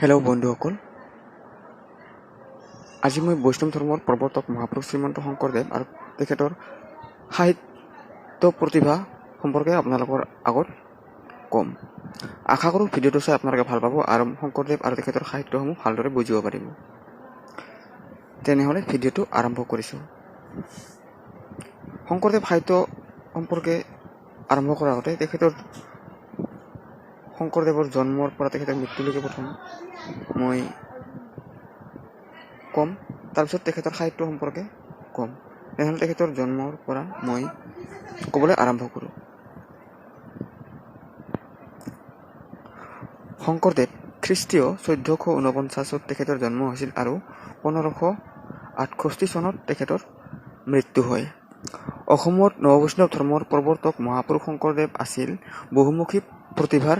Hello' বন্ধুসকল, আজি মই বৈষ্ণৱ ধৰ্মৰ প্ৰৱৰ্তক মহাপুৰুষ শ্ৰীমন্ত শংকৰদেৱ আৰু তেখেতৰ সাহিত্য প্ৰতিভা সম্পৰ্কে আপোনালোকৰ আগত ক'ম। আশা কৰোঁ ভিডিঅ'টো চাই আপোনালোকে ভাল পাব আৰু শংকৰদেৱ আৰু তেখেতৰ সাহিত্যসমূহ ভালদৰে বুজিব পাৰিব। তেনেহ'লে ভিডিঅ'টো আৰম্ভ কৰিছোঁ। শংকৰদেৱ সাহিত্য সম্পৰ্কে আৰম্ভ কৰাৰ আগতে তেখেতৰ শংকৰদেৱৰ জন্মৰ পৰা তেখেতৰ মৃত্যুলৈকে প্ৰথম মই ক'ম, তাৰপিছত তেখেতৰ সাহিত্য সম্পৰ্কে ক'ম। তেনেহ'লে তেখেতৰ জন্মৰ পৰা মই ক'বলৈ আৰম্ভ কৰোঁ। শংকৰদেৱ খ্ৰীষ্টীয় 1449ত তেখেতৰ জন্ম হৈছিল আৰু 1568 চনত তেখেতৰ মৃত্যু হয়। অসমত নৱবৈষ্ণৱ ধৰ্মৰ প্ৰৱৰ্তক মহাপুৰুষ শংকৰদেৱ আছিল বহুমুখী প্ৰতিভাৰ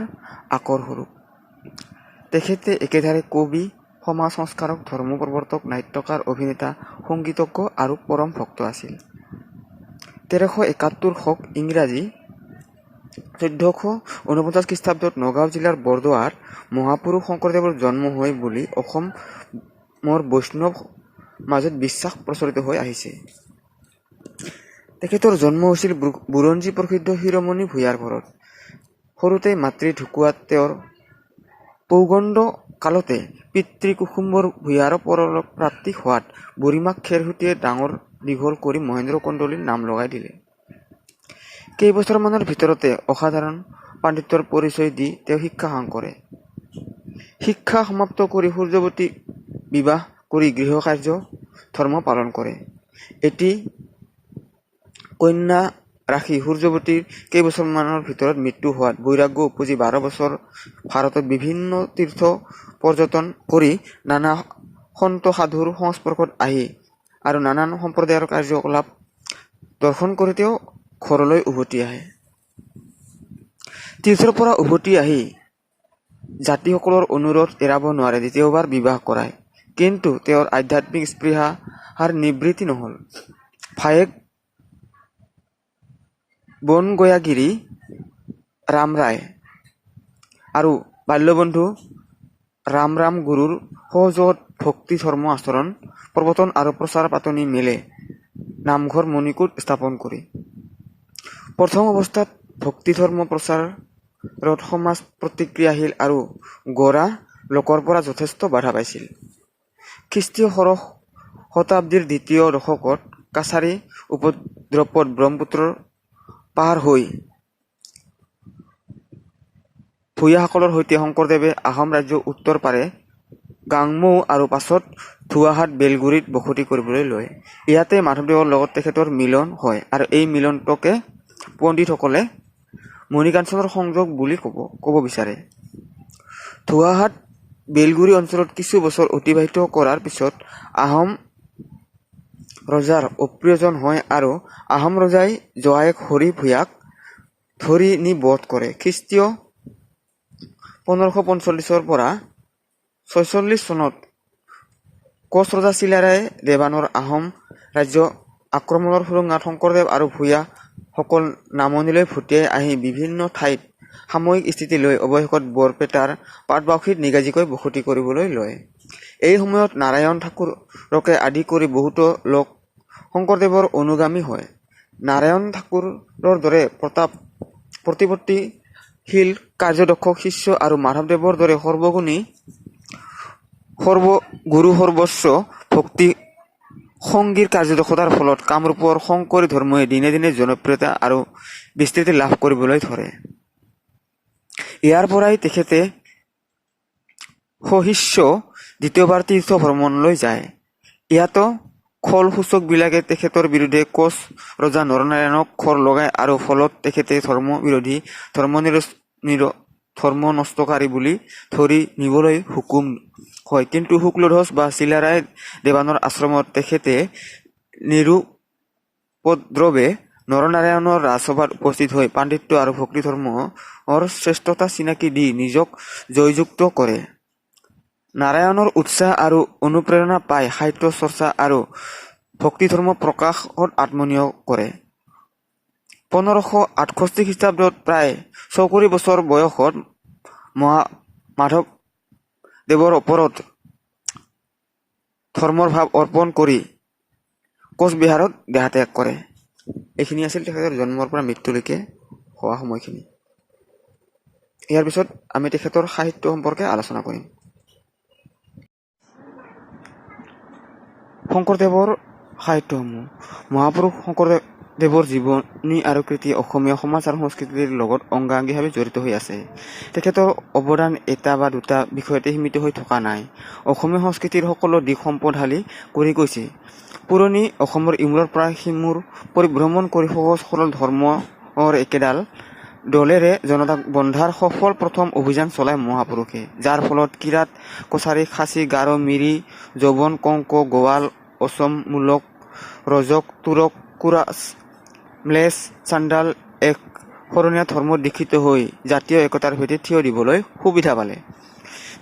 আকৰস্বৰূপ। তেখেতে একেধাৰে কবি, সমাজ সংস্কাৰক, ধৰ্ম প্ৰৱৰ্তক, নাট্যকাৰ, অভিনেতা, সংগীতজ্ঞ আৰু পৰম ভক্ত আছিল। 1371 শক ইংৰাজী 1449 খ্ৰীষ্টাব্দত নগাঁও জিলাৰ বৰদোৱাত মহাপুৰুষ শংকৰদেৱৰ জন্ম হয় বুলি অসমৰ বৈষ্ণৱ মাজত বিশ্বাস প্ৰচলিত হৈ আহিছে। তেখেতৰ জন্ম হৈছিল বুৰঞ্জী প্ৰসিদ্ধ শিৰোমণি ভূঞাৰ ঘৰত। সৰুতেই মাতৃ ঢুকুৱাত তেওঁৰ পৌগণ্ড কালতে পিতৃ কুসুম্বৰ ভূঞাৰ পৰলোক প্ৰাপ্তি হোৱাত বুঢ়ীমাক খেৰসূতীয়ে ডাঙৰ দীঘল কৰি মহেন্দ্ৰ কন্দলীৰ নাম লগাই দিলে। কেইবছৰমানৰ ভিতৰতে অসাধাৰণ পাণ্ডিত্যৰ পৰিচয় দি তেওঁ শিক্ষা সাং কৰে। শিক্ষা সমাপ্ত কৰি সূৰ্যৱতী বিবাহ কৰি গৃহকাৰ্য ধৰ্ম পালন কৰে। এটি কন্যা ৰাখি সূৰ্যৱতীৰ কেইবছৰমানৰ ভিতৰত মৃত্যু হোৱাত বৈৰাগ্য উপজি 12 বছৰ ভাৰতত বিভিন্ন তীৰ্থ পৰ্যটন কৰি নানা সন্ত সাধুৰ সংস্পৰ্শত আহি আৰু নানান সম্প্ৰদায়ৰ কাৰ্যকলাপ দৰ্শন কৰি তেওঁ ঘৰলৈ উভতি আহে। তীৰ্থৰ পৰা উভতি আহি জাতিসকলৰ অনুৰোধ এৰাব নোৱাৰে দ্বিতীয়বাৰ বিবাহ কৰায়। কিন্তু তেওঁৰ আধ্যাত্মিক স্পৃহাৰ নিবৃত্তি নহ'ল। ভায়েক বনগয়াগিৰি ৰামৰায় আৰু বাল্যবন্ধু ৰামৰাম গুৰুৰ সহযোগত ভক্তি ধৰ্ম আচৰণ প্ৰৱৰ্তন আৰু প্ৰচাৰ পাতনি মেলে নামঘৰ মণিকূট স্থাপন কৰি। প্ৰথম অৱস্থাত ভক্তি ধৰ্ম প্ৰচাৰত সমাজ প্ৰতিক্ৰিয়াশীল আৰু গোড়া লোকৰ পৰা যথেষ্ট বাধা পাইছিল। খ্ৰীষ্টীয় ষোড়শ শতাব্দীৰ দ্বিতীয় দশকত কাছাৰী উপদ্ৰৱত ব্ৰহ্মপুত্ৰৰ পাৰ হৈ ভূঞাসকলৰ সৈতে শংকৰদেৱে আহোম ৰাজ্যৰ উত্তৰ পাৰে গাংমৌ আৰু পাছত ধুৱাহাট বেলগুৰিত বসতি কৰিবলৈ লয়। ইয়াতে মাধৱদেৱৰ লগত তেখেতৰ মিলন হয় আৰু এই মিলনটোকে পণ্ডিতসকলে মণিকাঞ্চনৰ সংযোগ বুলি ক'ব বিচাৰে। ধুৱাহাট বেলগুৰি অঞ্চলত কিছু বছৰ অতিবাহিত কৰাৰ পিছত আহোম ৰজাৰ অপ্ৰিয়জন হয় আৰু আহোম ৰজাই জোৱায়েক হৰি ভূঞাক ধৰি নি বধ কৰে। খ্ৰীষ্টীয় 1545ৰ পৰা 46 চনত কোচ ৰজা চিলাৰায় দেৱানৰ আহোম ৰাজ্য আক্ৰমণৰ সুৰুঙাত শংকৰদেৱ আৰু ভূঞাসকল নামনিলৈ ভটিয়াই আহি বিভিন্ন ঠাইত সাময়িক স্থিতি লৈ অৱশেষত বৰপেটাৰ পাটবাউসীত নিগাজিকৈ বসতি কৰিবলৈ লয়। এই সময়ত নাৰায়ণ ঠাকুৰকে আদি কৰি বহুতো লোক শংকৰদেৱৰ অনুগামী হয়। নাৰায়ণ ঠাকুৰৰ দৰে প্ৰতিপত্তিশীল কাৰ্যদক্ষ শিষ্য আৰু মাধৱদেৱৰ দৰে সৰ্বগুণী গুৰুসৰ্বস্ব ভক্তি সংগীৰ কাৰ্যদক্ষতাৰ ফলত কামৰূপৰ শংকৰী ধৰ্মই দিনে দিনে জনপ্ৰিয়তা আৰু বিস্তৃতি লাভ কৰিবলৈ ধৰে। ইয়াৰ পৰাই তেখেতে সশিষ্য দ্বিতীয়বাৰ তীৰ্থ ভ্ৰমণলৈ যায়। ইয়াতো খোল সূচকবিলাকে তেখেতৰ বিৰুদ্ধে কোচ ৰজা নৰনাৰায়ণক খৰ লগায় আৰু ফলত তেখেতে ধৰ্ম বিৰোধী ধৰ্ম নষ্টকাৰী বুলি ধৰি নিবলৈ হুকুম হয়। কিন্তু শুক্লধ্বজ বা চিলাৰায় দেৱানৰ আশ্ৰমত তেখেতে নিৰুপদ্ৰৱে নৰনাৰায়ণৰ ৰাজসভাত উপস্থিত হৈ পাণ্ডিত্য আৰু ভক্তিধৰ্মৰ শ্ৰেষ্ঠতা চিনাকি দি নিজক জয়যুক্ত কৰে। নাৰায়ণৰ উৎসাহ আৰু অনুপ্ৰেৰণা পাই সাহিত্য চৰ্চা আৰু ভক্তিধৰ্ম প্ৰকাশত আত্মনিয়োগ কৰে। 1568 খ্ৰীষ্টাব্দত প্ৰায় 64 বছৰ বয়সত মাধৱ দেৱৰ ওপৰত ধৰ্মৰ ভাৱ অৰ্পণ কৰি কোচবিহাৰত দেহাত্যাগ কৰে। এইখিনি আছিল তেখেতৰ জন্মৰ পৰা মৃত্যুলৈকে হোৱা সময়খিনি। ইয়াৰ পিছত আমি তেখেতৰ সাহিত্য সম্পৰ্কে আলোচনা কৰিম। শংকৰদেৱৰ সাহিত্যসমূহ। মহাপুৰুষ শংকৰদেৱৰ জীৱনী আৰু কৃতি অসমীয়া সমাজ আৰু সংস্কৃতিৰ লগত অংগাংগীভাৱে জড়িত হৈ আছে। তেখেতৰ অৱদান এটা বা দুটা বিষয়তে সীমিত হৈ থকা নাই। অসমীয়া সংস্কৃতিৰ সকলো দিশ সম্পদশালী কৰি গৈছে। পুৰণি অসমৰ ইমূৰৰ পৰা সিমূৰ পৰিভ্ৰমণ কৰি সহজ সৰল ধৰ্মৰ একেডাল ডোলেৰে জনতাক বন্ধাৰ সফল প্ৰথম অভিযান চলায় মহাপুৰুষে। যাৰ ফলত কিৰাত, কছাৰী, খাচী, গাৰো, মিৰি, যৱন, কংক, গোৱাল, অচম, মূলক, ৰজক, তুৰক, কোৰাচ, ম্লেছ, চাণ্ডাল এক শৰণীয়া ধৰ্মত দীক্ষিত হৈ জাতীয় একতাৰ ভেটিত থিয় দিবলৈ সুবিধা পালে।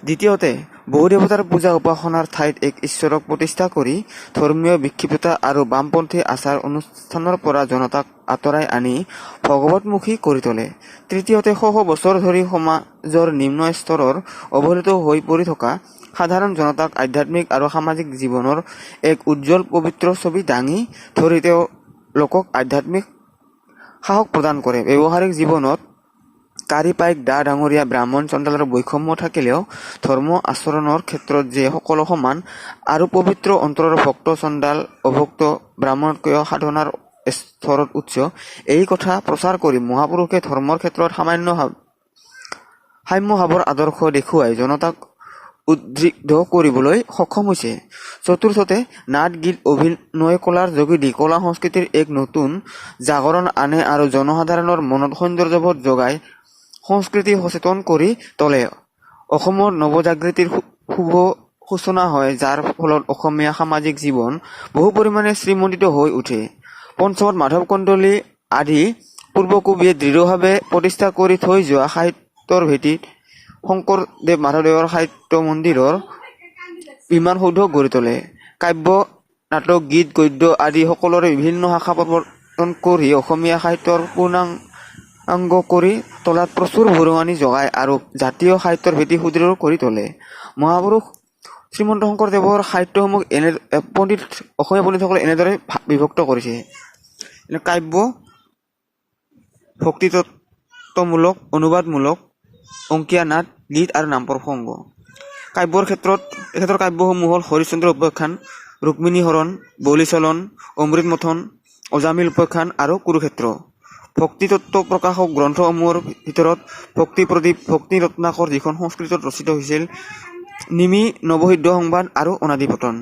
দ্বিতীয়তে, বহু দেৱতাৰ পূজা উপাসনাৰ ঠাইত এক ঈশ্বৰক প্ৰতিষ্ঠা কৰি ধৰ্মীয় বিক্ষিপ্ততা আৰু বামপন্থী আচাৰ অনুষ্ঠানৰ পৰা জনতাক আঁতৰাই আনি ভগৱতমুখী কৰি তোলে। তৃতীয়তে, শ শ বছৰ ধৰি সমাজৰ নিম্ন স্তৰৰ অৱহেলিত হৈ পৰি থকা সাধাৰণ জনতাক আধ্যাত্মিক আৰু সামাজিক জীৱনৰ এক উজ্জ্বল পবিত্ৰ ছবি দাঙি ধৰি তেওঁলোকক আধ্যাত্মিক সাহস প্ৰদান কৰে। ব্যৱহাৰিক জীৱনত কাৰী, পাইক, ডা, ডাঙৰীয়া, ব্ৰাহ্মণ, চণ্ডালৰ বৈষম্য থাকিলেও ধৰ্ম আচৰণৰ ক্ষেত্ৰত যে সকলো সমান আৰু পবিত্ৰ অন্তৰৰ ভক্ত চণ্ডাল, অভক্ত ব্ৰাহ্মণতকৈও সাধনাৰ স্তৰত উচ্চ, এই কথা প্ৰচাৰ কৰি মহাপুৰুষে ধৰ্মৰ ক্ষেত্ৰত সাম্যভাৱৰ আদৰ্শ দেখুৱাই জনতাক উদ্বুদ্ধ কৰিবলৈ সক্ষম হৈছে। চতুৰ্থতে, নাট, গীত, অভিনয় কলাৰ যোগেদি কলা সংস্কৃতিৰ এক নতুন জাগৰণ আনে আৰু জনসাধাৰণৰ মনত সৌন্দৰ্যবোধ জগাই সংস্কৃতি সচেতন কৰি তোলে। অসমত নৱজাগৃতিৰ শুভ সূচনা হয়, যাৰ ফলত অসমীয়া সামাজিক জীৱন বহু পৰিমাণে শ্ৰীমণ্ডিত হৈ উঠে। পঞ্চমত, মাধৱ কন্দলী আদি পূৰ্বকবিয়ে দৃঢ়ভাৱে প্ৰতিষ্ঠা কৰি থৈ যোৱা সাহিত্যৰ ভেটিত শংকৰদেৱ মাধৱদেৱৰ সাহিত্য মন্দিৰৰ বিমান সৌধ গঢ়ি তোলে। কাব্য, নাটক, গীত, গদ্য আদি সকলোৰে বিভিন্ন শাখা প্ৰৱৰ্তন কৰি অসমীয়া সাহিত্যৰ পূৰ্ণাংগ কৰি তোলাত প্ৰচুৰ বৰঙণি যোগায় আৰু জাতীয় সাহিত্যৰ ভেটি সুদৃঢ় কৰি তোলে। মহাপুৰুষ শ্ৰীমন্ত শংকৰদেৱৰ সাহিত্যসমূহ এনে পণ্ডিত অসমীয়া পণ্ডিতসকলে এনেদৰে বিভক্ত কৰিছে: কাব্য, ভক্তিতত্ত্বমূলক, অনুবাদমূলক, অংকীয়া নাট, গীত আৰু নাম প্ৰসংগ। কাব্যৰ ক্ষেত্ৰত তেখেতৰ কাব্যসমূহ হ'ল হৰিশ্চন্দ্ৰ উপাখ্যান, ৰুক্মিণী হৰণ, বলিচলন, অমৃত মথন, অজামিল উপাখ্যান আৰু কুৰুক্ষেত্ৰ। ভক্তিতত্ত্ব প্ৰকাশক গ্ৰন্থসমূহৰ ভিতৰত ভক্তি প্ৰদীপ, ভক্তি ৰত্নাকৰ যিখন সংস্কৃতত ৰচিত হৈছিল, নিমি নৱসিদ্ধ সংবাদ আৰু অনাদিপতন।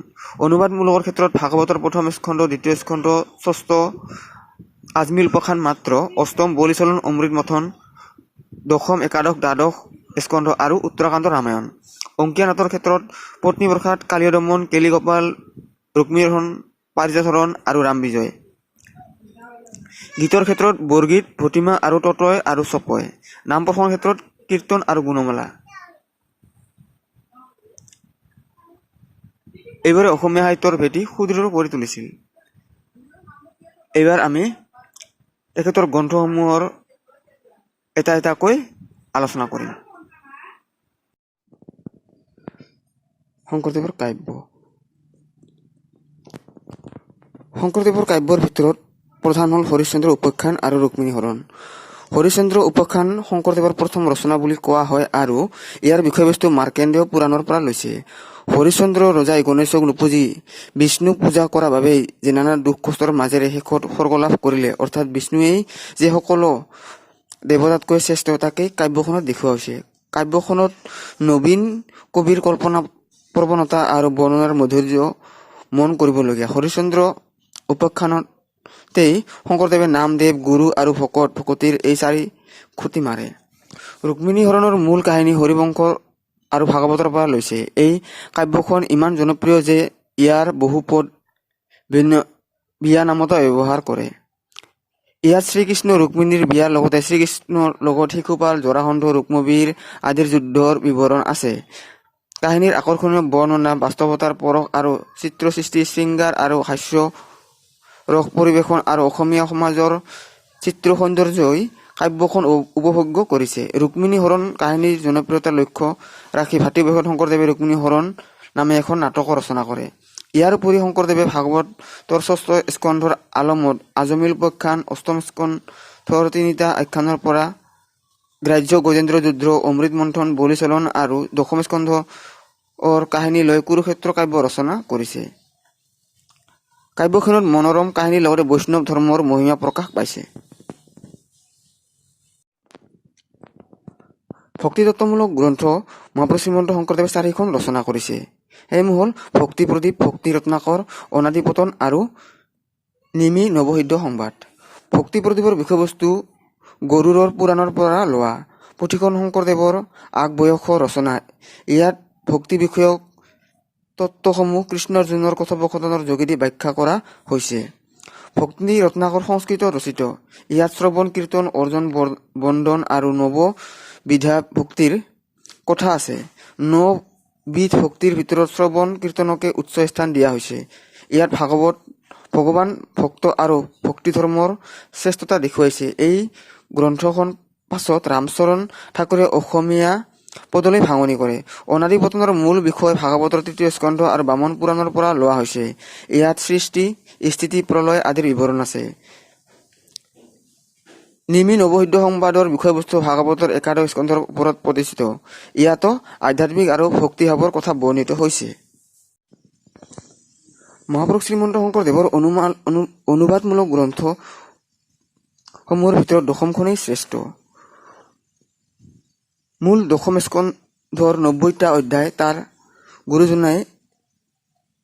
অনুবাদমূলকৰ ক্ষেত্ৰত ভাগৱতৰ প্ৰথম স্কন্ধ, দ্বিতীয় স্কন্ধ, ষষ্ঠ আজমিল উপাখ্যান মাত্ৰ, অষ্টম বলিচলন, অমৃত মথন, দশম, একাদশ, দ্বাদশ স্কন্ধ আৰু উত্তৰাকাণ্ড ৰামায়ণ। অংকীয়া নাটৰ ক্ষেত্ৰত পত্নীপ্ৰসাদ, কালীয়দমন, কেলিগোপাল, ৰুক্মিণীহৰণ, পাৰিজাতহৰণ আৰু ৰামবিজয়। গীতৰ ক্ষেত্ৰত বৰগীত, ভটিমা আৰু ততয় আৰু চপয়। নাম প্ৰসংগৰ ক্ষেত্ৰত কীৰ্তন আৰু গুণমালা। এইবোৰে অসমীয়া সাহিত্যৰ ভেটি সুদৃঢ় কৰি তুলিছিল। এইবাৰ আমি তেখেতৰ গ্ৰন্থসমূহৰ এটা এটাকৈ আলোচনা কৰিম। শংকৰদেৱৰ কাব্য। শংকৰদেৱৰ কাব্যৰ ভিতৰত প্ৰধান হ'ল হৰিশ্চন্দ্ৰ উপাখ্যান আৰু ৰুক্মিণী হৰণ। হৰিশ্চন্দ্ৰ উপাখ্যান শংকৰদেৱৰ প্ৰথম ৰচনা বুলি কোৱা হয় আৰু ইয়াৰ বিষয়বস্তু মাৰ্কেণ্ডেয় পুৰাণৰ পৰা লৈছে। হৰিশ্চন্দ্ৰ ৰজাই গণেশক নুপূজি বিষ্ণুক পূজা কৰা বাবেই যে নানা দুখ কষ্টৰ মাজেৰে শেষত স্বৰ্গ লাভ কৰিলে, অৰ্থাৎ বিষ্ণুৱেই যে সকলো দেৱতাতকৈ শ্ৰেষ্ঠ, তাকেই কাব্যখনত দেখুওৱা হৈছে। কাব্যখনত নবীন কবিৰ কল্পনা প্ৰৱণতা আৰু বৰ্ণনাৰ মাধুৰ্য মন কৰিবলগীয়া। হৰিশ্চন্দ্ৰ উপাখ্যানতেই শংকৰদেৱে নাম, দেৱ, গুৰু আৰু ভকত ভকতিৰ এই চাৰি খুঁটি মাৰে। ৰুক্মিণী হৰণৰ মূল কাহিনী হৰিবংশ আৰু ভাগৱতৰ পৰা লৈছে। এই কাব্যখন ইমান জনপ্ৰিয় যে ইয়াৰ বহু পদ বিয়া নামতো ব্যৱহাৰ কৰে। ইয়াত শ্ৰীকৃষ্ণ ৰুক্মিণীৰ বিয়াৰ লগতে শ্ৰীকৃষ্ণৰ লগত শিশুপাল, জৰাসন্ধ, ৰুক্মবীৰ আদিৰ যুদ্ধৰ বিৱৰণ আছে। কাহিনীৰ আকৰ্ষণীয় বৰ্ণনা, বাস্তৱতাৰ পৰশ আৰু চিত্ৰসৃষ্টি, শৃংগাৰ আৰু হাস্য ৰস পৰিৱেশন আৰু অসমীয়া সমাজৰ চিত্ৰ সৌন্দৰ্যই কাব্যখন উপভোগ্য কৰিছে। ৰুক্মিণী হৰণ কাহিনীৰ জনপ্ৰিয়তাৰ লক্ষ্য ৰাখি ভাতৃ বয়সত শংকৰদেৱে ৰুক্মিণী হৰণ নামে এখন নাটকো ৰচনা কৰে। ইয়াৰ উপৰি শংকৰদেৱে ভাগৱতৰ ষষ্ঠ স্কন্ধৰ আলমত আজমিল উপাখ্যান, অষ্টম স্কন্ধৰ তিনিটা আখ্যানৰ পৰা গ্ৰাহ্য গজেন্দ্ৰ যুদ্ধ, অমৃত মন্থন, বলিছলন আৰু দশম স্কন্ধৰ কাহিনী লৈ কুৰুক্ষেত্ৰ কাব্য ৰচনা কৰিছে। কাব্যখনত মনোৰম কাহিনীৰ লগতে বৈষ্ণৱ ধৰ্মৰ মহিমা প্ৰকাশ পাইছে। ভক্তিতত্ত্বমূলক গ্ৰন্থ মহাপুৰুষ শ্ৰীমন্ত শংকৰদেৱে চাৰিখন ৰচনা কৰিছে। সেইসমূহ হ'ল ভক্তি প্ৰদীপ, ভক্তি ৰত্নাকৰ, অনাদিপতন আৰু নিমি নৱসিদ্ধ সংবাদ। ভক্তি প্ৰদীপৰ বিষয়বস্তু গৰুড়ৰ পুৰাণৰ পৰা লোৱা। পুথিখন শংকৰদেৱৰ আগবয়সৰ ৰচনা। ইয়াত ভক্তি বিষয়ক তত্ত্বসমূহ কৃষ্ণাৰ্জুনৰ কথোপকথনৰ যোগেদি ব্যাখ্যা কৰা হৈছে। ভক্তি ৰত্নাকৰ সংস্কৃতত ৰচিত। ইয়াত শ্ৰৱণ, কীৰ্তন, অৰ্জন, বন্দন আৰু নৱ বিধা ভক্তিৰ কথা আছে। ন বিধ ভক্তিৰ ভিতৰত শ্ৰৱণ কীৰ্তনকে উচ্চ স্থান দিয়া হৈছে। ইয়াত ভাগৱত ভগৱান ভক্ত আৰু ভক্তিধৰ্মৰ শ্ৰেষ্ঠতা দেখুৱাইছে। এই গ্ৰন্থখন পাছত ৰামচৰণ ঠাকুৰে অসমীয়া পদলৈ ভাঙনি কৰে। অনাদিপতনৰ মূল বিষয় ভাগৱতৰ তৃতীয় স্কন্ধ আৰু বামন পুৰাণৰ পৰা লোৱা হৈছে। ইয়াত সৃষ্টি, স্থিতি, প্ৰলয় আদিৰ বিৱৰণ আছে। নিমি নৱসিদ্ধ সংবাদৰ বিষয়বস্তু ভাগৱতৰ একাদশ স্কন্ধৰ ওপৰত প্ৰতিষ্ঠিত। ইয়াতো আধ্যাত্মিক আৰু ভক্তিভাৱৰ কথা বৰ্ণিত হৈছে। মহাপুৰুষ শ্ৰীমন্ত শংকৰদেৱৰ অনুবাদমূলক গ্ৰন্থ সমূহৰ ভিতৰত দশমখনেই শ্ৰেষ্ঠ। মূল দশম স্কন্ধৰ 90টা অধ্যায় তাৰ গুৰুজনাই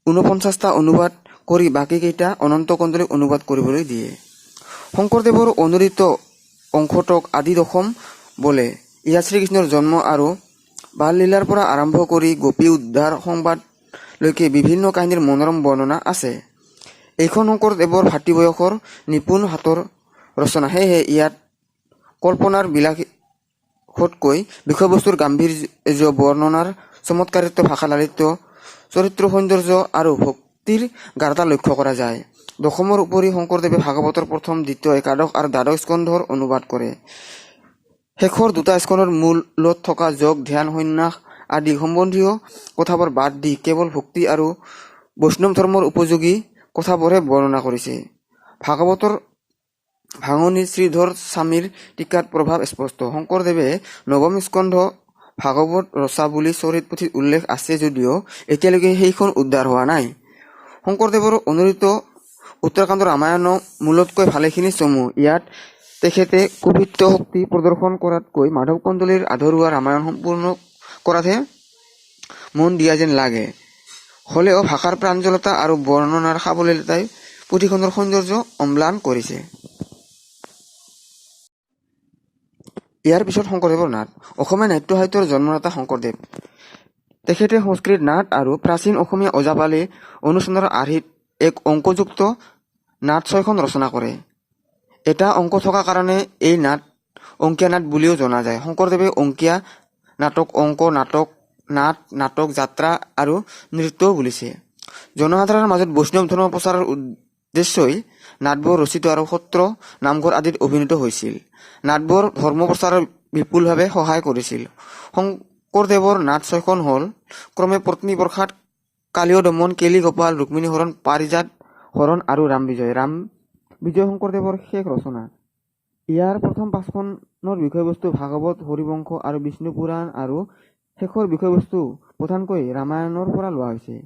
49টা অনুবাদ কৰি বাকী কেইটা অনন্ত কন্দলীক অনুবাদ কৰিবলৈ দিয়ে। শংকৰদেৱৰ অনুদিত অংশটোক আদি দশম বোলে। ইয়াত শ্ৰীকৃষ্ণৰ জন্ম আৰু বাললীলাৰ পৰা আৰম্ভ কৰি গোপী উদ্ধাৰ সংবাদলৈকে বিভিন্ন কাহিনীৰ মনোৰম বৰ্ণনা আছে। এইখন শংকৰদেৱৰ ভাতৃ বয়সৰ নিপুণ হাতৰ ৰচনা। সেয়েহে ইয়াত কল্পনাৰ বিলাসতকৈ বিষয়বস্তুৰ গাম্ভীৰ্য, বৰ্ণনাৰ চমৎকাৰিত্ব, ভাষা লালিত্য, চৰিত্ৰ সৌন্দৰ্য আৰু ভক্তিৰ গাঢ়তা লক্ষ্য কৰা যায়। দশমৰ উপৰি শংকৰদেৱে ভাগৱতৰ প্ৰথম, দ্বিতীয়, একাদশ আৰু দ্বাদশ স্কন্ধৰ অনুবাদ কৰে। শেষৰ দুটা স্কন্ধৰ মূলত থকা যোগ, ধ্যান, সন্ন্যাস আদি সম্বন্ধীয় কথাবোৰ বাদ দি কেৱল ভক্তি আৰু বৈষ্ণৱ ধৰ্মৰ উপযোগী কথাবোৰহে বৰ্ণনা কৰিছে। ভাগৱতৰ ভাঙনিত শ্ৰীধৰ স্বামীৰ টীকাৰ প্ৰভাৱ স্পষ্ট। শংকৰদেৱে নৱম স্কন্ধ ভাগৱত ৰচা বুলি চৰিত পুথিত উল্লেখ আছে যদিও এতিয়ালৈকে সেইখন উদ্ধাৰ হোৱা নাই। শংকৰদেৱৰ অনুদিত উত্তৰাখণ্ড ৰামায়ণ মূলতকৈ ভালেখিনি চমু। ইয়াত তেখেতে কবিত্ব শক্তি প্ৰদৰ্শন কৰাতকৈ মাধৱ কন্দলীৰ আধৰুৱা ৰামায়ণ সম্পূৰ্ণ কৰাতহে মন দিয়া যেন লাগে। হ'লেও ভাষাৰ প্ৰাঞ্জলতা আৰু বৰ্ণনাৰ সাৱলীলতাই পুথিখনৰ সৌন্দৰ্য অম্লান কৰিছে। ইয়াৰ পিছত শংকৰদেৱৰ নাট। অসমীয়া নাট্য সাহিত্যৰ জন্মদাতা শংকৰদেৱ। তেখেতে সংস্কৃত নাট আৰু প্ৰাচীন অসমীয়া ওজাপালি অনুষ্ঠানৰ আৰ্হিত এক অংকযুক্ত নাট ছয়খন ৰচনা কৰে। এটা অংক থকা কাৰণে এই নাট অংকীয়া নাট বুলিও জনা যায়। শংকৰদেৱে অংকীয়া নাটক অংক নাটক, নাট, নাটক, যাত্ৰা আৰু নৃত্যও বুলিছে। জনসাধাৰণৰ মাজত বৈষ্ণৱ ধৰ্ম প্ৰচাৰৰ উদ্দেশ্যই নাটবোৰ ৰচিত আৰু সত্ৰ, নামঘৰ আদিত অভিনীত হৈছিল। নাটবোৰ ধৰ্ম প্ৰচাৰত বিপুলভাৱে সহায় কৰিছিল। শংকৰদেৱৰ নাট ছয়খন হ'ল ক্ৰমে পত্নী প্ৰসাদ, কালীয় দমন, কেলি গোপাল, ৰুক্মিণী হৰণ, পাৰিজাত হৰণ আৰু ৰাম বিজয়। ৰাম বিজয় শংকৰদেৱৰ শেষ ৰচনা। ইয়াৰ প্ৰথম পাঁচখনৰ বিষয়বস্তু ভাগৱত, হৰিবংশ আৰু বিষ্ণু পুৰাণ আৰু শেষৰ বিষয়বস্তু প্ৰধানকৈ ৰামায়ণৰ পৰা লোৱা হৈছে।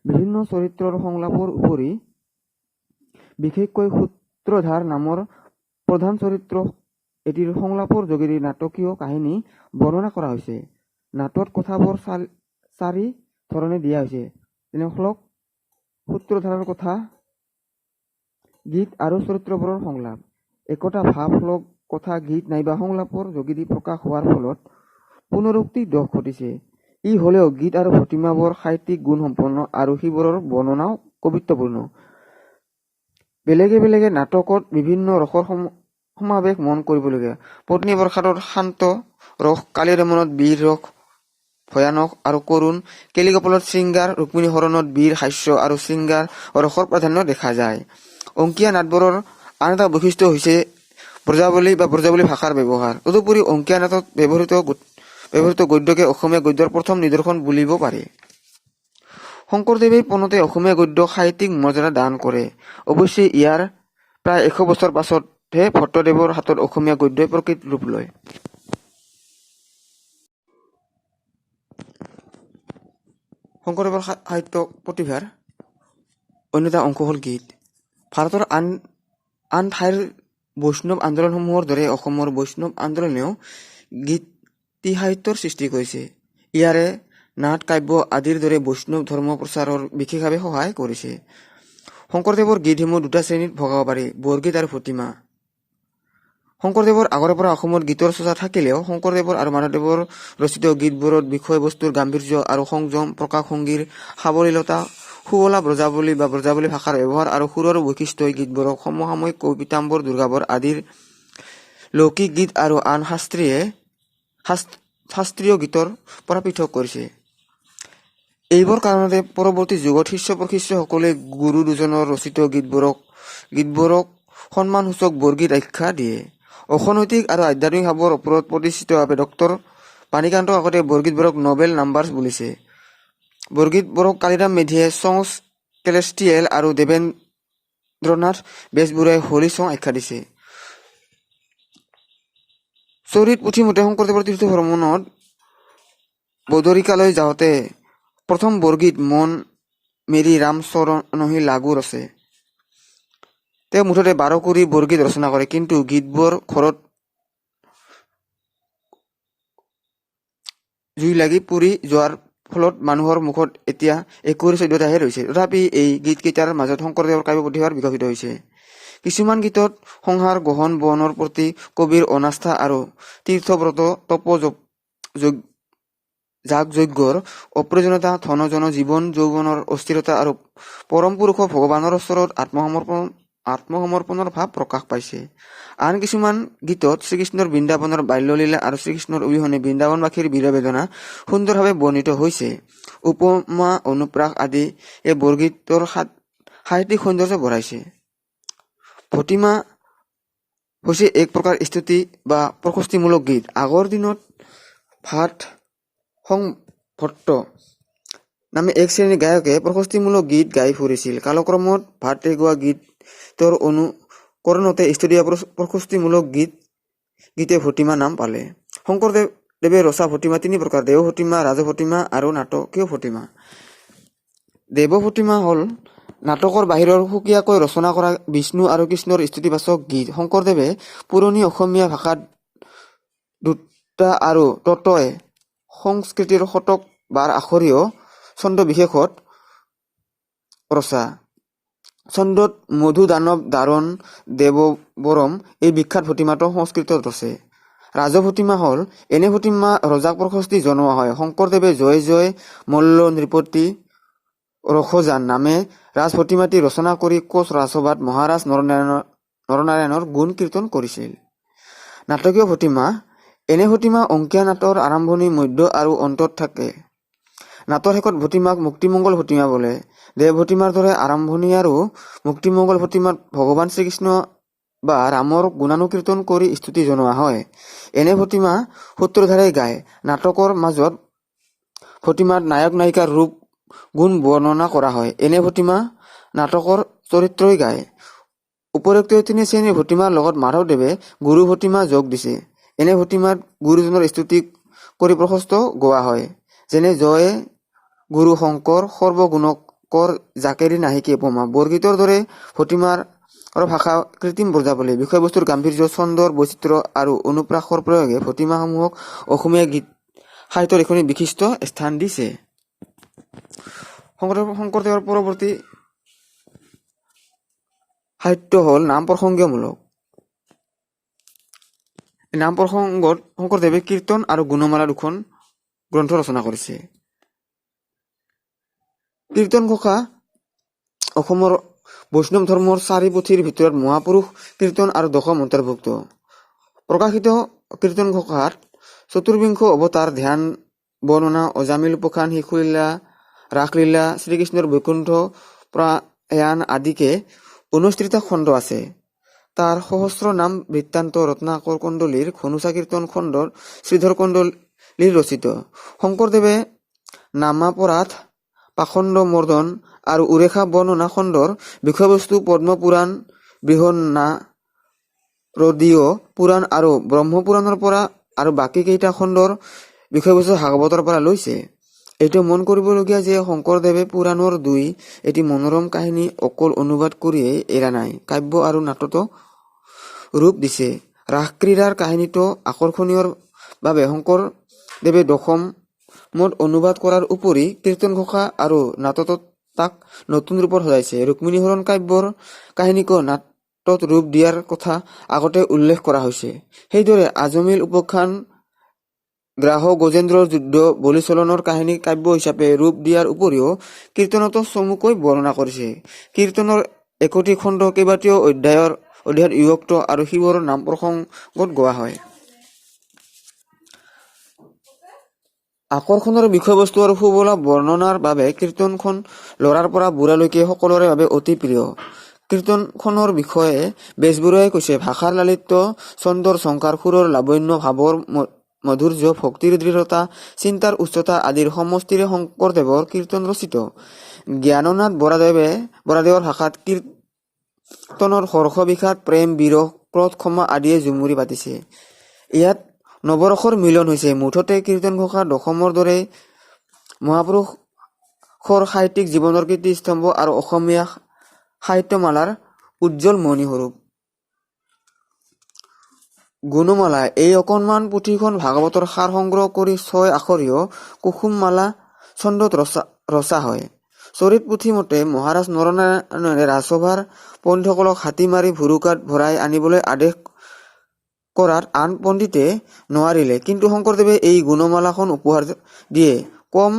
বিভিন্ন চৰিত্ৰৰ সংলাপৰ উপৰি বিশেষকৈ সূত্ৰধাৰ নামৰ প্ৰধান চৰিত্ৰ এটিৰ সংলাপৰ যোগেদি নাটকীয় কাহিনী বৰ্ণনা কৰা হৈছে। নাটত কথাবোৰ চাৰি ধৰণে দিয়া হৈছে, যেনে শ্লোক, সূত্ৰধাৰৰ কথা, গীত আৰু চৰিত্ৰবোৰৰ সংলাপ। একোটা ভাৱ শ্লোক, কথা, গীত নাইবা সংলাপৰ যোগেদি প্ৰকাশ হোৱাৰ ফলত পুনৰুক্তি দোষ ঘটিছে। ই হ'লেও গীত আৰু ভটিমাবোৰ সাহিত্যিক গুণসম্পন্ন আৰু সেইবোৰৰ বৰ্ণনাও কবিত্বপূৰ্ণ। বেলেগে বেলেগে নাটকত বিভিন্ন ৰসৰ সমাৱেশ মন কৰিবলগীয়া। পত্নী প্ৰসাদত শান্ত ৰস, কালীয় দমনত বীৰ ৰস, ভয়ানক আৰু কৰুণ, কেলিগোপালত শৃংগাৰ, ৰুক্মিণী হৰণত বীৰ, হাস্য আৰু শৃংগাৰ ৰসৰ প্ৰাধান্য দেখা যায়। অংকীয়া নাটবোৰৰ আন এটা বৈশিষ্ট্য হৈছে ব্ৰজাৱলী বা ব্ৰজাৱলী ভাষাৰ ব্যৱহাৰ। তদুপৰি অংকীয়া নাটত ব্যৱহৃত গদ্যকে অসমীয়া গদ্যৰ প্ৰথম নিদৰ্শন বুলিব পাৰি। শংকৰদেৱেই পোনতে অসমীয়া গদ্যক সাহিত্যিক মৰ্যাদা দান কৰে। অৱশ্যে ইয়াৰ প্ৰায় 100 বছৰ পাছতহে ভট্টদেৱৰ হাতত অসমীয়া গদ্যই প্ৰকৃত ৰূপ লয়। শংকৰদেৱৰ সাহিত্য প্ৰতিভাৰ অন্য এটা অংশ হ'ল গীত। ভাৰতৰ আন আন ঠাইৰ বৈষ্ণৱ আন্দোলনসমূহৰ দৰে অসমৰ বৈষ্ণৱ আন্দোলনেও গীতি সাহিত্যৰ সৃষ্টি কৰিছে। ইয়াৰে নাট, কাব্য আদিৰ দৰে বৈষ্ণৱ ধৰ্ম প্ৰচাৰৰ বিশেষভাৱে সহায় কৰিছে। শংকৰদেৱৰ গীতসমূহ দুটা শ্ৰেণীত ভগাব পাৰি, বৰগীত আৰু ভটিমা। শংকৰদেৱৰ আগৰে পৰা অসমত গীতৰ চৰ্চা থাকিলেও শংকৰদেৱৰ আৰু মাধৱদেৱৰ ৰচিত গীতবোৰত বিষয়বস্তুৰ গাম্ভীৰ্য আৰু সংযম, প্ৰকাশভংগীৰ সাৱলীলতা, শুৱলা ব্ৰজাৱলী বা ব্ৰজাৱলী ভাষাৰ ব্যৱহাৰ আৰু সুৰৰ বৈশিষ্ট্যই গীতবোৰক সমসাময়িক কবি পীতাম্বৰ দুৰ্গাবৰ আদিৰ লৌকিক গীত আৰু আন শাস্ত্ৰীয় গীতৰ পৰা পৃথক কৰিছে। এইবোৰ কাৰণতে পৰৱৰ্তী যুগত শিষ্য-প্ৰশিষ্যসকলে গুৰু দুজনৰ ৰচিত গীতবোৰক সন্মানসূচক বৰগীত আখ্যা দিয়ে। অৰ্থনৈতিক আৰু আধ্যাত্মিক ভাবৰ ওপৰত প্ৰতিষ্ঠিতভাৱে ডক্তৰ বাণীকান্ত কাকতিয়ে বৰগীতবোৰক নবেল নাম্বাৰছ বুলিছে। বৰগীতবোৰক কালিৰাম মেধিয়ে ছংছ কেলেষ্টিয়েল আৰু দেৱেন্দ্ৰনাথ বেজবৰুৱাই হোলী ছং আখ্যা দিছে। চৰিত পুথিমতে শংকৰদেৱৰ তীৰ্থ ভ্ৰমণত বদৰিকালৈ যাওঁতে প্ৰথম বৰগীত মন মেৰি ৰাম চৰণহি লাগু ৰচে। তেওঁ মুঠতে 12কুৰি বৰগীত ৰচনা কৰে, কিন্তু গীতবোৰ ঘৰত জুই লাগি পুৰি যোৱাৰ ফলত মানুহৰ মুখত এতিয়া 21-14টাহে ৰৈছে। তথাপি এই গীতকেইটাৰ মাজত শংকৰদেৱৰ কাব্য প্ৰতিভাৰ বিকশিত হৈছে। কিছুমান গীতত সংসাৰ গহন বনৰ প্ৰতি কবিৰ অনাস্থা আৰু তীৰ্থব্ৰত তপ যাগ-যজ্ঞৰ অপ্ৰয়োজনীয়তা, ধন-জন জীৱন যৌৱনৰ অস্থিৰতা আৰু পৰম পুৰুষ ভগৱানৰ ওচৰত আত্মসমৰ্পণৰ ভাৱ প্ৰকাশ পাইছে। আন কিছুমান গীতত শ্ৰীকৃষ্ণৰ বৃন্দাবনৰ বাল্যলীলা আৰু শ্ৰীকৃষ্ণৰ অবিহনে বৃন্দাবনবাসীৰ বিৰহ বেদনা সুন্দৰভাৱে বৰ্ণিত হৈছে। উপমা, অনুপ্ৰাস আদি এই বৰগীতৰ সাহিত্যিক সৌন্দৰ্য বঢ়াইছে। ভটিমা হৈছে এক প্ৰকাৰ স্তুতি বা প্ৰশস্তিমূলক গীত। আগৰ দিনত ভাট সং ভট্ট নামে এক শ্ৰেণীৰ গায়কে প্ৰশস্তিমূলক গীত গাই ফুৰিছিল। কালক্ৰমত ভাটে গোৱা গীতৰ অনুকৰণতে স্তুতি বা প্ৰশস্তিমূলক গীতে ভটিমা নাম পালে। শংকৰদেৱে ৰচা ভটিমা তিনি প্ৰকাৰ, দেৱ ভটিমা, ৰাজ ভটিমা আৰু নাটকীয় ভটিমা। দেৱ ভটিমা হ'ল নাটকৰ বাহিৰৰ সুকীয়াকৈ ৰচনা কৰা বিষ্ণু আৰু কৃষ্ণৰ স্তুতিবাচক গীত। শংকৰদেৱে পুৰণি অসমীয়া ভাষাত দুটা আৰু ততয় সংস্কৃতিৰ শতক বাৰ আখৰীয় ছন্দবিশেষত ৰচা ছন্দত মধু দানৱ দাৰণ দেৱবৰম এই বিখ্যাত ভটিমাটো সংস্কৃতত ৰচে। ৰাজ ভটিমা হ'ল এনে ভটিমা ৰজাক প্ৰশস্তি জনোৱা হয়। শংকৰদেৱে জয় জয় মল্ল নৃপতি ৰসজান নামে ৰাজ ভটিমাটি ৰচনা কৰি কোচ ৰাজসভাত মহাৰাজ নৰনাৰায়ণৰ গুণ কীৰ্তন কৰিছিল। নাটকীয় ভটিমা এনে ভটিমা অংকীয়া নাটৰ আৰম্ভণি, মধ্য আৰু অন্তত থাকে। নাটৰ শেষত ভটিমাক মুক্তিমংগল ভটিমা বোলে। দেৱ ভটিমাৰ দৰে আৰম্ভণি আৰু মুক্তিমংগল ভটিমাত ভগৱান শ্ৰীকৃষ্ণ বা ৰামৰ গুণানুকীৰ্তন কৰি স্তুতি জনোৱা হয়। এনে ভটিমা সূত্ৰধাৰে গায়। নাটকৰ মাজত ভটিমাত নায়ক নায়িকাৰ ৰূপ গুণ বৰ্ণনা কৰা হয়। এনে ভটিমা নাটকৰ চৰিত্ৰই গায়। উপৰোক্ত তিনি শ্ৰেণীৰ ভটিমাৰ লগত মাধৱদেৱে গুৰু ভটিমা যোগ দিছে। এনে ভটিমাত গুৰুজনৰ স্তুতি কৰি প্ৰশস্ত গোৱা হয়। যেনে জয় গুৰু শংকৰ সৰ্বগুণকৰ জাকেৰি নাহিকে উপমা। বৰগীতৰ দৰে ভটিমাৰ ভাষা কৃত্ৰিম ব্ৰজাৱলী। বিষয়বস্তুৰ গাম্ভীৰ্য, ছন্দৰ বৈচিত্ৰ্য আৰু অনুপ্ৰাসৰ প্ৰয়োগে ভটিমাসমূহক অসমীয়া গীত সাহিত্যৰ এখনি বিশিষ্ট স্থান দিছে। শংকৰদেৱৰ পৰৱৰ্তী সাহিত্য হ'ল নাম প্ৰসংগীয়মূলক। নাম প্ৰসংগত শংকৰদেৱে কীৰ্তন আৰু গুণমালা দুখন গ্ৰন্থ ৰচনা কৰিছে। কীৰ্তন ঘোষা অসমৰ বৈষ্ণৱ ধৰ্মৰ চাৰি পুথিৰ ভিতৰত মহাপুৰুষ কীৰ্তন আৰু দশম অন্তৰ্ভুক্ত। প্ৰকাশিত কীৰ্তন ঘোষাত চতুৰ্বিংশ অৱতাৰ, ধ্যান বৰ্ণনা, অজামিল উপাখ্যান, শিশুলীলা, ৰাসলীলা, শ্ৰীকৃষ্ণৰ বৈকুণ্ঠ প্ৰয়াণ আদিকে 69টা খণ্ড আছে। তাৰ সহস্ৰ নাম বৃত্তান্ত ৰত্নাকৰ কন্দলীৰ ঘুনুচা কীৰ্তন খণ্ডৰ শ্ৰীধৰ কন্দলীৰ ৰচিত। শংকৰদেৱে নামাপৰাধ, পাষণ্ড মৰ্দন আৰু উৰেষা বৰ্ণনা খণ্ডৰ বিষয়বস্তু পদ্মপুৰাণ, বৃহন্নাৰদীয় পুৰাণ আৰু ব্ৰহ্মপুৰাণৰ পৰা আৰু বাকী কেইটা খণ্ডৰ বিষয়বস্তু ভাগৱতৰ পৰা লৈছে। এইটো মন কৰিবলগীয়া যে শংকৰদেৱে পুৰাণৰ দুই এটি মনোৰম কাহিনী অকল অনুবাদ কৰিয়েই এৰা নাই, কাব্য আৰু নাটতো ৰূপ দিছে। ৰাসক্ৰীড়াৰ কাহিনীটো আকৰ্ষণীয় বাবে শংকৰদেৱে দশমত অনুবাদ কৰাৰ উপৰি কীৰ্তনঘোষা আৰু নাটতো তাক নতুন ৰূপত সজাইছে। ৰুক্মিণীহৰণ কাব্যৰ কাহিনীকো নাটত ৰূপ দিয়াৰ কথা আগতে উল্লেখ কৰা হৈছে। সেইদৰে আজমিল উপাখ্যান, গ্ৰাহ গজেন্দ্ৰৰ যুদ্ধ, বলিছলনৰ কাহিনী কাব্য হিচাপে ৰূপ দিয়াৰ উপৰিও কীৰ্তনতো চমুকৈ বৰ্ণনা কৰিছে। কীৰ্তনৰ একোটি খণ্ড কেইবাটিও অধ্যায়ত বিভক্ত আৰু শিৱৰ নাম প্ৰসংগত গোৱা হয়। আকৰ্ষণৰ বিষয়বস্তু আৰু শুৱলা বৰ্ণনাৰ বাবে কীৰ্তনখন ল'ৰাৰ পৰা বুঢ়ালৈকে সকলোৰে বাবে অতি প্ৰিয়। কীৰ্তনখনৰ বিষয়ে বেজবৰুৱাই কৈছে, ভাষাৰ লালিত্য, ছন্দৰ ঝংকাৰ, সুৰৰ লাবণ্য, ভাবৰ মাধুৰ্য, ভক্তিৰ দৃঢ়তা, চিন্তাৰ উচ্চতা আদিৰ সমষ্টিৰে শংকৰদেৱৰ কীৰ্তন ৰচিত। জ্ঞাননাথ বৰাদেৱৰ ভাষাত কীৰ্তনত হৰ্ষ বিষাদ, প্ৰেম, বিৰহ, ক্ৰোধ, ক্ষমা আদিয়ে জুমুৰি পাতিছে। ইয়াত নৱৰসৰ মিলন হৈছে। মুঠতে কীৰ্তনঘোষা দশমৰ দৰেই মহাপুৰুষৰ সাহিত্যিক জীৱনৰ কীৰ্তিস্তম্ভ আৰু অসমীয়া সাহিত্যমালাৰ উজ্জ্বল মণিস্বৰূপ। গুণমালা এই অকণমান পুথিখন ভাগৱতৰ সাৰ সংগ্ৰহ কৰি ছয় আখৰীয় কুসুমমালা ছন্দত ৰচা হয়। চৰিত পুথি মতে মহাৰাজ নৰনাৰায়ণে ৰাজসভাৰ পণ্ডিতসকলক হাতী মাৰি ভুৰুকাত ভৰাই আনিবলৈ আদেশ কৰাত আন পণ্ডিতে নোৱাৰিলে, কিন্তু শংকৰদেৱে এই গুণমালাখন উপহাৰ দিয়ে। কম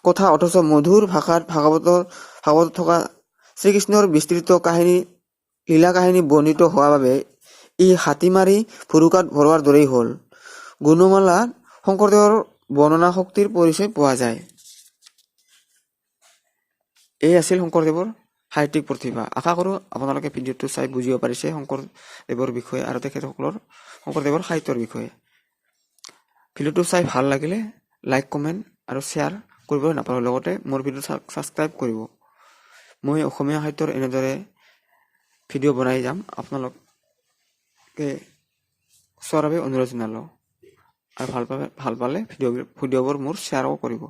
কথা অথচ মধুৰ ভাষাত ভাগৱতত থকা শ্ৰীকৃষ্ণৰ বিস্তৃত লীলা-কাহিনী বৰ্ণিত হোৱা বাবে ই হাতী মাৰি ভুৰুকাত ভৰোৱাৰ দৰেই হ'ল। গুণমালাত শংকৰদেৱৰ বৰ্ণনা শক্তিৰ পৰিচয় পোৱা যায়। এই আছিল শংকৰদেৱৰ সাহিত্যিক প্ৰতিভা। আশা কৰোঁ আপোনালোকে ভিডিঅ'টো চাই বুজিব পাৰিছে শংকৰদেৱৰ বিষয়ে আৰু তেখেতসকলৰ শংকৰদেৱৰ সাহিত্যৰ বিষয়ে। ভিডিঅ'টো চাই ভাল লাগিলে লাইক, কমেণ্ট আৰু শ্বেয়াৰ কৰিবলৈ নাপাহৰিব। লগতে মোৰ ভিডিঅ' ছাবস্ক্ৰাইব কৰিব। মই অসমীয়া সাহিত্যৰ এনেদৰে ভিডিঅ' বনাই যাম। আপোনালোকে চোৱাৰ বাবে অনুৰোধ জনালোঁ আৰু ভাল পালে ভিডিঅ'বোৰ মোৰ শ্বেয়াৰো কৰিব।